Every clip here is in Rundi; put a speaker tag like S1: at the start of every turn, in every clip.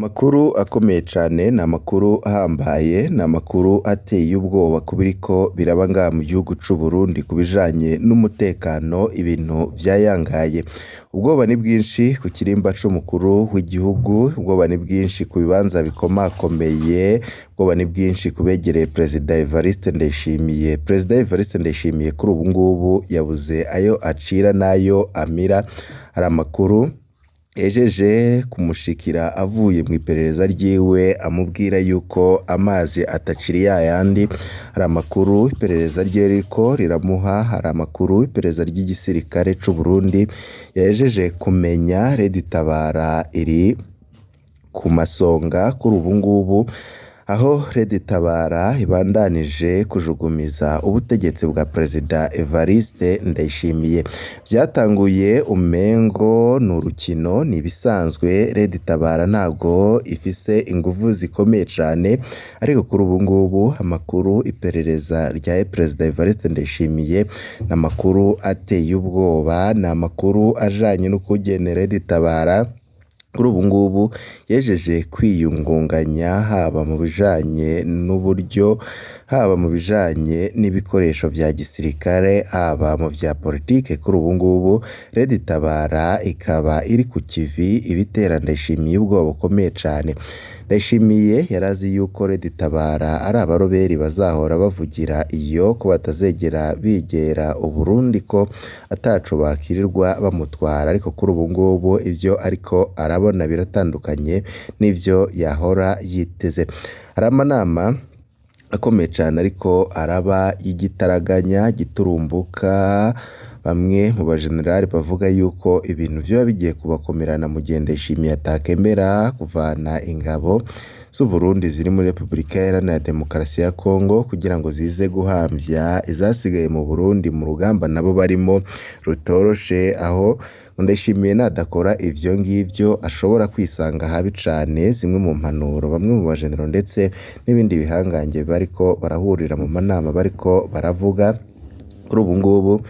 S1: Amakuru akomeye cane, ni amakuru ahambaye, ni amakuru ateye ubwoba ku biriko biraba ngaha mu gihugu c'Uburundi ku bijanye n'umutekano, ibintu vyayangaye. Ubwoba ni bwinshi ku kirimba c'umukuru w'igihugu, ubwoba ni bwinshi ku bibanza bikomakomeye, ubwoba ni bwinshi ku begereye Perezida Evariste Ndayishimiye. Perezida Evariste Ndayishimiye kuri ubu ngubu yabuze ayo acira n'ayo amira, hari amakuru yahejeje kumushikira avuye mw'iperereza ryiwe amubwira yuko amazi atakiri yayandi, hari amakuru iperereza ryiwe ririko riramuha, hari amakuru iperereza ry'igisirikare c'Uburundi yahejeje kumenya. Red Tabara iri ku masonga kuri ubu ngubu, aho Red Tabara ibandanije kujugumiza ubutegetsi bwa Perezida Evariste Ndayishimiye. Vyatanguye umengo ni urukino, ni ibisanzwe, Red Tabara ntabwo ifise inguvu zikomeye cane, ariko kuri ubu ngubu amakuru iperereza rya Perezida Evariste Ndayishimiye ni amakuru ateye ubwoba, ni amakuru ajanye n'ukungene Red Tabara kuri ubu ngubu yahejeje kwiyungunganya, haba mu bijanye n'uburyo, haba mu bijanye n'ibikoresho vya gisirikare, haba mu vya politike. Kuri ubu ngubu Red Tabara ikaba iri ku kivi ibitera Ndayishimiye ubwoba bukomeye cane. Ndayishimiye yarazi yuko Red Tabara ari abaroberi bazahora bavugira iyo, ko batazegera bigera Uburundi, ko ataco bakirirwa bamutwara, ariko kuri ubu ngubu ivyo ariko arabona biratandukanye n'ivyo yahora yiteze. Hari amanama akomeye cane ariko araba y'igitaraganya, giturumbuka, bamwe mu bajenerali bavuga yuko ibintu vyoba bigiye kubakomerana mu gihe Ndayishimiye atakemera kuvana ingabo z'Uburundi ziri muri Repubulika Iharanira Demokarasi ya Kongo kugira ngo zize guhamvya izasigaye mu Burundi mu rugamba nabo barimo rutoroshe, aho Ndayishimiye nadakora ivyo ngivyo ashobora kwisanga habi cane. Zimwe mu mpanuro bamwe mu bajenero ndetse n'ibindi bihangange bariko barahurira mu manama bariko baravuga kuri ubu ngubu,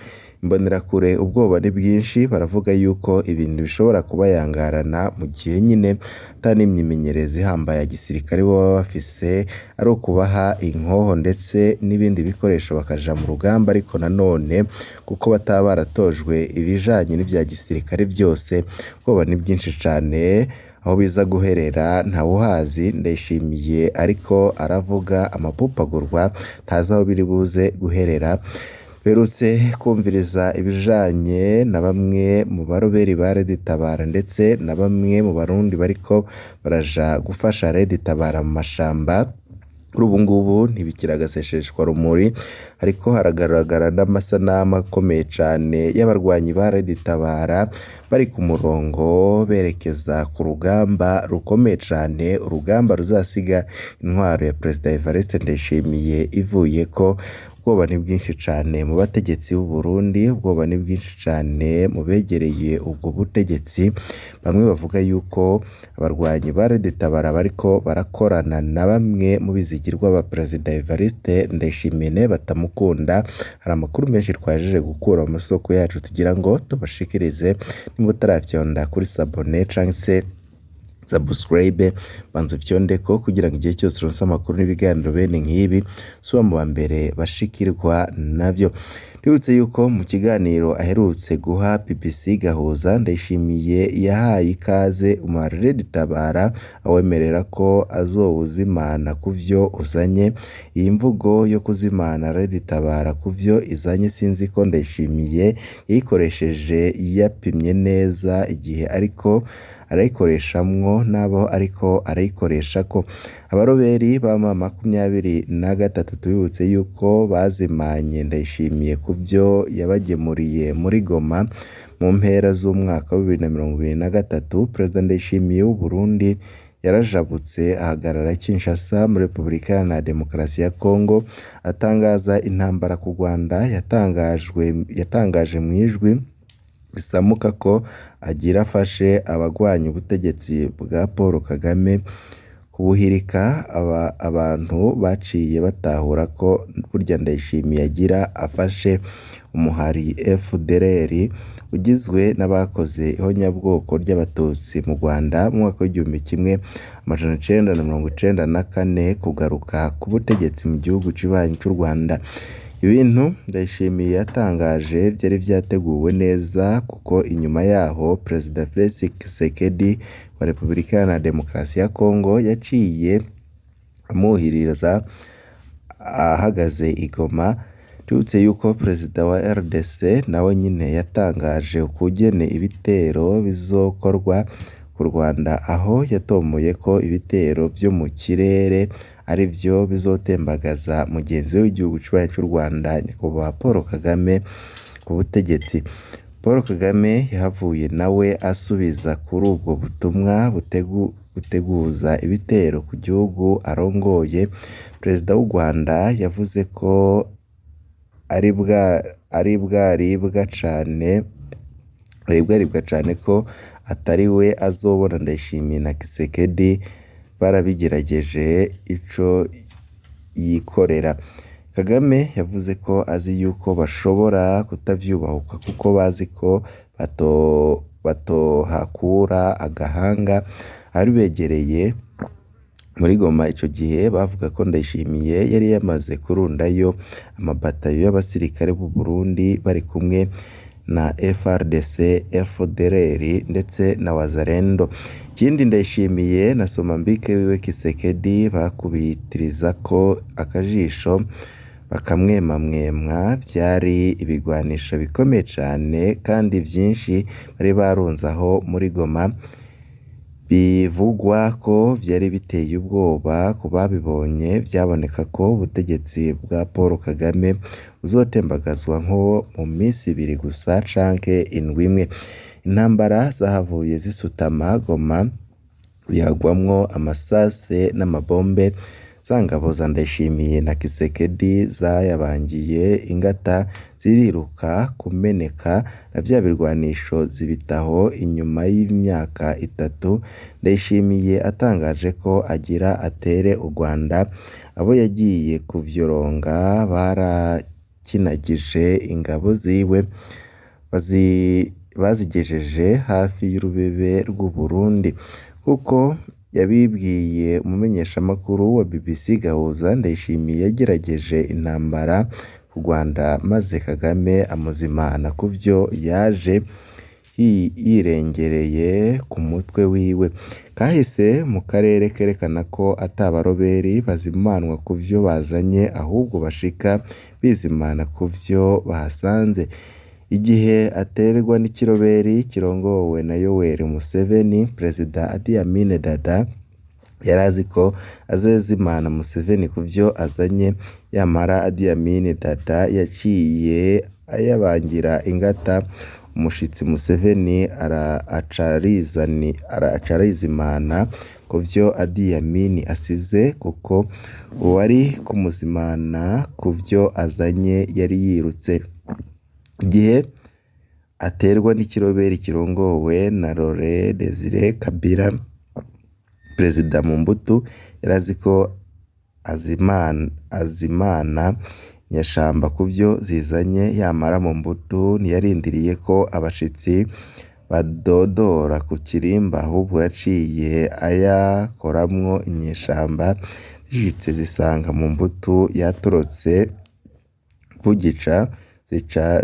S1: imbonerakure ubwoba ni bwinshi, baravuga yuko ibintu bishobora kubayangarana mu gihe nyine ata n'imyimenyerezo ihambaye ya gisirikare boba bafise, ari ukubaha inkoho ndetse n'ibindi bikoresho bakaja mu rugamba, ariko nanone kuko bataba baratojwe ibijanye n'ivya gisirikare vyose, ubwoba ni bwinshi cane. Aho biza guherera ntawuhazi. Ndayishimiye ariko aravuga amapupagurwa, ntazi aho biri buze guherera. Mperutse kumviriza ibijanye na bamwe mu baroberi ba Red Tabara ndetse na bamwe mu barundi bariko baraja gufasha Red Tabara mu mashamba. Kuri ubu ngubu ntibikiri agaseseshwa rumuri, hariko haragaragara n'amasanamu akomeye cane y'abarwanyi ba Red Tabara bari ku murongo berekeza ku rugamba rukomeye cane, urugamba ruzasiga intwaro ya Perezida Evariste Ndayishimiye ivuyeko. Ubwoba ni bwinshi cane mu bategetsi b'Uburundi, ubwoba ni bwinshi cane mu begereye ubwo butegetsi. Bamwe bavuga yuko abarwanyi ba Red Tabara bariko barakorana na bamwe mu bizigirwa ba Perezida Evariste Ndayishimiye batamukunda. Hari amakuru menshi twahejeje gukura mu masoko yacu tugira ngo tubashikirize. Nimba utaravyonda kuri s'abonner canke se subscribe, banza ufyondeko kugira ngo igihe cyose uronse amakuru n'ibiganiro bene nk'ibi uzoba mu bambere bashikirwa navyo. Twibutse yuko mu kiganiro aherutse guha BBC Gahuza, Ndayishimiye yahaye ikaze umuhari Red Tabara awemerera ko azowuzimana kuvyo uzanye. Iyi mvugo yo kuzimana Red Tabara kuvyo izanye sinzi ko Ndayishimiye yayikoresheje yapimye neza igihe ariko arayikoreshamwo n'abo ariko arayikoreshako. Abaroberi ba M23 tubibutse yuko bazimanye Ndayishimiye kuvyo yabagemuriye muri Goma mu mpera z'umwaka wa 2023. Perezida Ndayishimiye w'Uburundi yarajabutse ahagarara Kinshasa muri Repubulika Iharanira Demokarasi ya Kongo, atangaza intambara ku Rwanda yatangaje mw'ijwi risamuka ko agira afashe abagwanya ubutegetsi bwa Paul Kagame kubuhirika. Abantu baciye batahura ko burya Ndayishimiye agira afashe umuhari FDLR ugizwe n'abakoze ihonyabwoko ry'abatutsi mu Rwanda mu mwaka w'1994 kugaruka ku butegetsi mu gihugu kibanyi c'u Rwanda. Ibintu Ndayishimiye yatangaje vyari vyateguwe neza kuko inyuma yaho Perezida Felix Tshisekedi wa Repubulika Iharanira Demokarasi ya Kongo yaciye amuhiriza ahagaze i Goma. Tubibutse yuko Perezida wa RDC nawe nyene yatangaje ukugene ibitero bizokorwa ku Rwanda, aho yatomoye ko ibitero vyo mu kirere arivyo bizotembagaza mugenzi we w'igihugu kibanyi c'u Rwanda Nyakubahwa Paul Kagame ku butegetsi. Paul Kagame yahavuye nawe asubiza kuri ubwo butumwa buteguza ibitero ku gihugu arongoye. Perezida w'u Rwanda yavuze ko aribwaribwa cane ko atari we azobona Ndayishimiye na Tshisekedi barabigerageje ico yikorera. Kagame yavuze ko azi yuko bashobora kutavyubahuka kuko bazi ko batohakura agahanga. Abari begereye muri Goma ico gihe bavuga ko Ndayishimiye yari yamaze kurundayo amabatayo y'abasirikare b'u Burundi bari kumwe na FARDC, FDLR ndetse na Wazalendo. Ikindi Ndayishimiye na Somambike wiwe Tshisekedi bakubitirizako akajisho bakamwemamwemwa, vyari ibigwanisho bikomeye cane kandi vyinshi bari barunze aho muri Goma, bivugwa ko vyari biteye ubwoba ku babibonye. Vyaboneka ko ubutegetsi bwa Paul Kagame buzotembagazwa nko mu misi ibiri gusa canke indwi imwe. Intambara zahavuye zisutama, Goma yagwamwo amasase n'amabombe. Za ngabo za Ndayishimiye na Tshisekedi zayabangiye ingata ziriruka kumeneka na vya birwanisho zibitaho. Inyuma y'imyaka itatu Ndayishimiye atangaje ko agira atere u Rwanda, abo yagiye kuvyoronga barakinagije ingabo ziwe bazigejeje hafi y'urubebe rw'u Burundi. Kuko yabibwiye umumenyeshamakuru wa BBC Gahuza, Ndayishimiye yagerageje intambara ku Rwanda maze Kagame amuzimana kuvyo yaje yirengereye ku mutwe wiwe. Kahise mu karere kerekana ko ata baroberi bazimanwa kuvyo bazanye, ahubwo bashika bizimana kuvyo bahasanze. Igihe aterwa n'ikiroberi kirongowe na Yoweri Museveni, Perezida Idi Amin Dada yarazi ko azozimana Museveni kuvyo azanye, yamara Idi Amin Dada yaciye ayabangira ingata umushitsi Museveni aca arizimana kuvyo Idi Amin asize, kuko uwari kumuzimana kuvyo azanye yari yirutse. Igihe aterwa n'ikiroberi kirongowe na Laurent Desire Kabila, Perezida Mobutu yarazi ko azimana inyeshamba kuvyo zizanye, yamara Mobutu ntiyarindiriye ko abashitsi badodora ku kirimba, ahubwo yaciye ayakoramwo inyeshamba zishitse zisanga Mobutu yatorotse bugica, zica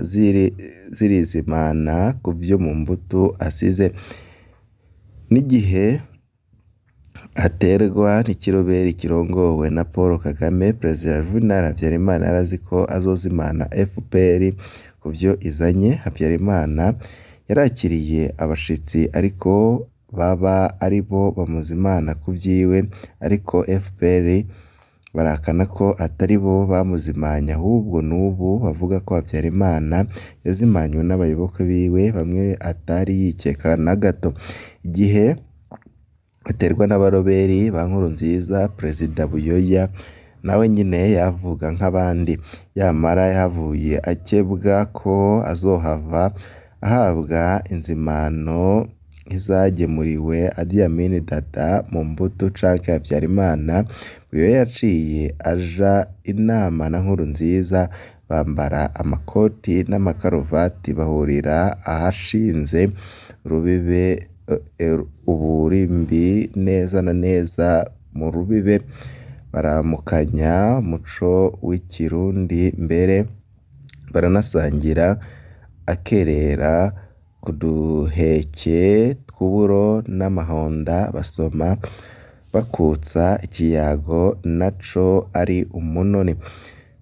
S1: zirizimana kuvyo Mobutu asize. N'igihe aterwa n'ikiroberi kirongowe na Paul Kagame, Perezida Juvenal Habyarimana yarazi ko azozimana FPR kuvyo izanye. Habyarimana yarakiriye abashitsi ariko baba aribo bamuzimana kuvyiwe, ariko FPR barahakana ko atari bo bamuzimanye, ahubwo n'ubu bavuga ko Habyarimana yazimanywe n'abayoboke biwe bamwe atari yikeka na gato. Igihe aterwa n'abaroberi ba Nkurunziza, Perezida Buyoya nawe nyene yavuga nk'abandi, yamara yahavuye akebwa ko azohava ahabwa inzimano nk'izagemuriwe Idi Amin Dada, Mobutu canke Habyarimana. Buyoya yaciye aja inama na Nkurunziza Bambara amakoti n'amakaruvati, bahurira ahashinze rubibe uburimbi neza na neza mu rubibe, baramukanya umuco w'ikirundi, mbere baranasangira akerera kuduheke tw'uburo n'amahonda, basoma bakutsa ikiyago naco ari umunoni.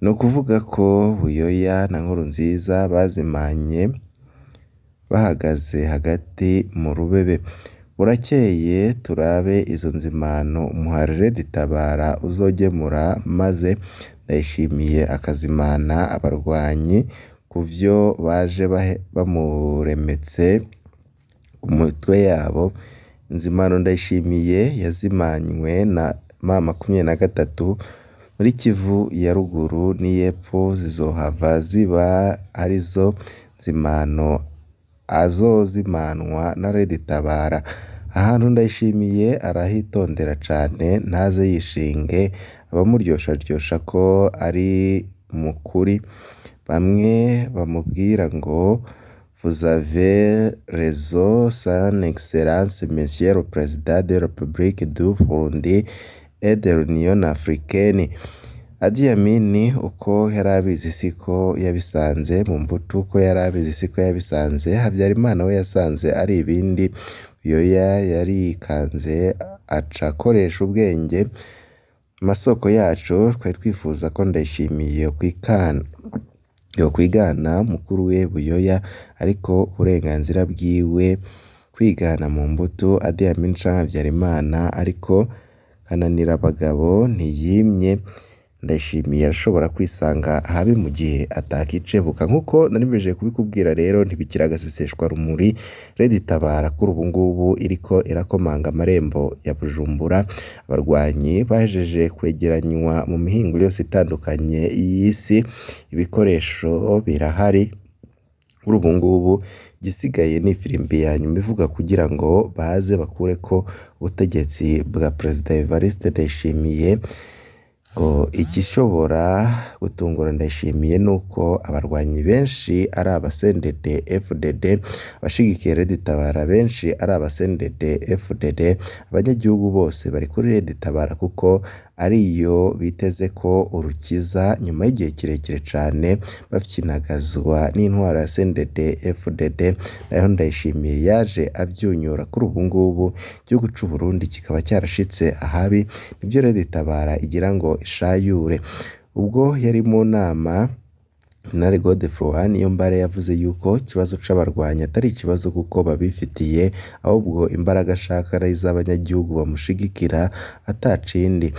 S1: Ni ukuvuga ko Buyoya na Nkurunziza bazimanye bahagaze hagati mu rubebe. Burakeye turabe izo nzimano umuharire Tabara uzogemura, maze Ndayishimiye akazimana abarwanyi kuvyo baje bamuremetse ku mitwe yabo. Inzimano Ndayishimiye yazimanywe na M23 muri Kivu ya ruguru n'iyepfo, zizohava ziba arizo nzimano azozimanwa na Red Tabara. Ahantu Ndayishimiye arahitondera cane, ntaze yishinge abamuryosharyosha ko ari mukuri. Bamwe bamubwira ngo vous avez raison, son excellence monsieur le président de la République du Burundi et de l'Union africaine. Idi Amin uko yari abizi siko yabisanze, Mobutu uko yari abizi siko yabisanze, Habyarimana we yasanze ari ibindi, Buyoya yarikanze aca akoresha ubwenge. Amasoko yacu twari twifuza ko Ndayishimiye yokwigana mukuru we Buyoya, ariko uburenganzira bwiwe kwigana Mobutu, Idi Amin canke Habyarimana, ariko kananira abagabo ntiyimye. Ndayishimiye arashobora kwisanga habi mu gihe atakicebuka. Nkuko nari mpejeje kubikubwira rero, ntibikiri agaseseshwa rumuri, Red Tabara kuri ubu ngubu iriko irakomanga amarembo ya Bujumbura. Abarwanyi bahejeje kwegeranywa mu mihingo yose itandukanye y'isi, ibikoresho birahari. Kuri ubu ngubu igisigaye ni ifirimbi ya nyuma ivuga kugira ngo baze bakureko ubutegetsi bwa Perezida Evariste Ndayishimiye. Ngo igishobora gutungura Ndayishimiye nuko abarwanyi benshi ari aba CNDD FDD, abashigikiye Red Tabara benshi ari aba CNDD FDD, abanyagihugu bose bari kuri Red Tabara kuko ariyo biteze ko urukiza nyuma y'igihe kirekire cane bakinagazwa n'intwaro ya CNDD FDD. Naho Ndayishimiye yaje avyunyura. Kuri ubu ngubu igihugu c'u Burundi kikaba cyarashitse ahabi, nivyo Red Tabara igira ngo ishayure. Ubwo yari mu nama, General Godefroid Niyombare yavuze yuko ikibazo c'abarwanyi atari ikibazo kuko babifitiye, ahubwo imbaraga ashaka ari iz'abanyagihugu bamushigikira atacindi.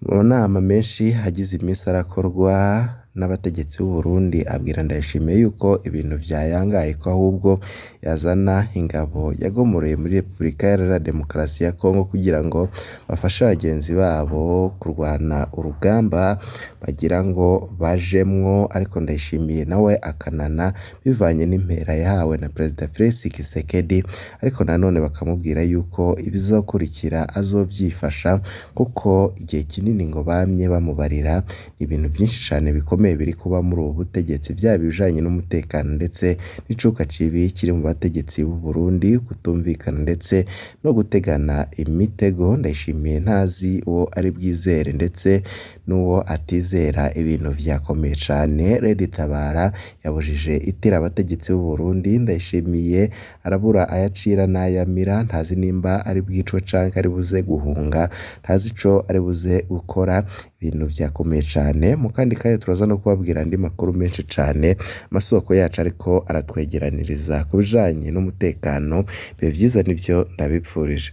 S1: Mu nama menshi hagize imisi arakorwa n'abategetsi b'u Burundi, abwira Ndayishimiye yuko ibintu vyayangaye, ko ahubwo yazana ingabo yagomoreye muri Repubulika Iharanira Demokarasi ya Kongo kugira ngo bafashe bagenzi babo kurwana urugamba bagira ngo bajemwo, ariko Ndayishimiye nawe akanana bivanye n'impera yahawe na Perezida Felix Tshisekedi, ariko nanone bakamubwira yuko ibizokurikira azovyifasha, kuko igihe kinini ngo bamye bamubarira ibintu vyinshi cane bikomeye biri kuba muri ubu butegetsi, vyaba ibijanye n'umutekano ndetse n'icuka cibi kiri mu bategetsi b'u Burundi, kutumvikana ndetse no gutegana imitego. Ndayishimiye ntazi uwo ari bwizere ndetse n'uwo atizera, ibintu vyakomeye cane. Red Tabara yabujije itira abategetsi b'u Burundi. Ndayishimiye arabura ayacira n'ayamira, ntazi nimba ari bwicwe canke ari buze guhunga, ntazi ico ari buze gukora. Ibintu vyakomeye cane. Mu kandi kanya turaza no kubabwira andi makuru menshi cane amasoko yacu ariko aratwegeraniriza ku bijanye n'umutekano. Ibihe vyiza nivyo ndabipfurije.